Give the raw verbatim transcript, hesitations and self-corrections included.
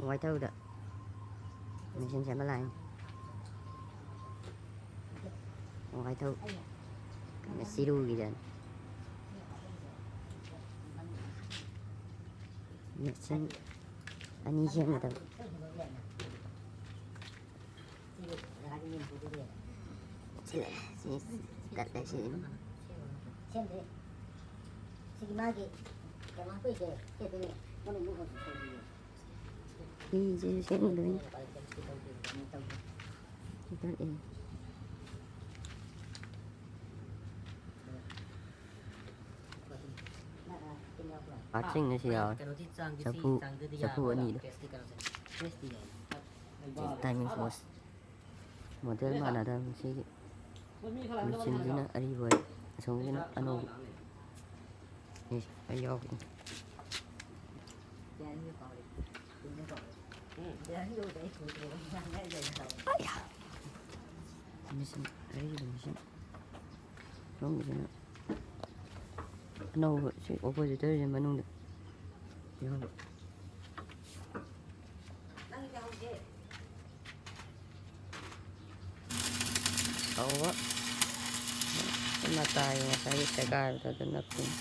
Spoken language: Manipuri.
ꯋꯥꯏꯊꯧꯗ ꯃꯦꯆꯤꯟ ꯁꯦꯝꯕ ꯂꯥꯛꯏꯅꯤ꯫ ꯋꯥꯏꯊꯧ ꯆꯤꯔꯨꯒꯤꯗꯅꯤ꯫ ꯃꯦꯆꯤꯟ ꯑꯅꯤ ꯁꯦꯝꯒꯗꯕ꯫ ꯁꯤ ꯂꯩꯔꯦ꯫ ꯁꯤ ꯇꯠꯂꯦ ꯁꯤ꯫ ꯁꯦꯝꯗ꯭ꯔꯤ꯫ ꯁꯤꯒꯤ ꯃꯥꯒꯤ ꯀꯩꯅꯣ ꯍꯥꯞꯄꯛꯏꯁꯦ ꯁꯤ ꯑꯗꯨꯅꯦ꯫ ꯃꯅꯨꯡ ꯃꯅꯨꯡ ꯍꯧꯖꯤꯛ ꯇꯧꯗ꯭ꯔꯤꯌꯦ꯫ ꯐꯤꯁꯦ ꯁꯦꯝꯗꯣꯏꯅꯤ꯫ ꯇꯠꯂꯦ꯫ ꯄꯥꯔꯠꯁꯤꯡꯅ ꯁꯤ ꯌꯥꯎꯔꯦ꯫ ꯆꯐꯨ, ꯆꯐꯨ ꯑꯅꯤꯗꯣ꯫ ꯇꯥꯏꯃꯤꯡ ꯃꯣꯁ-, ꯃꯣꯗꯦꯜ ꯃꯥꯟꯅꯗꯕ ꯁꯤꯒꯤ꯫ ꯃꯦꯆꯤꯟꯁꯤꯅ ꯑꯔꯤꯕ ꯑꯣꯏ, ꯑꯁꯣꯝꯒꯤꯅ ꯑꯅꯧꯕ꯫ ꯑꯦ, ꯑꯩ ꯌꯥꯎꯕꯅꯤ꯫ ꯃꯦꯆꯤꯟ, ꯑꯔꯤꯕ ꯃꯦꯆꯤꯟ꯫ ꯁꯣꯝꯒꯤꯁꯤꯅ ꯑꯅꯧꯕ ꯁꯤ ꯑꯣꯄꯣꯖꯤꯇꯔꯁꯤ ꯃꯅꯨꯡꯗ ꯌꯥꯎꯕ꯫ ꯇꯧꯕ ꯃꯇꯥꯏ ꯉꯁꯥꯏꯒꯤ ꯁꯦꯒꯥꯏꯕꯗꯣ ꯑꯗꯨ ꯅꯞꯄꯤꯅꯤ꯫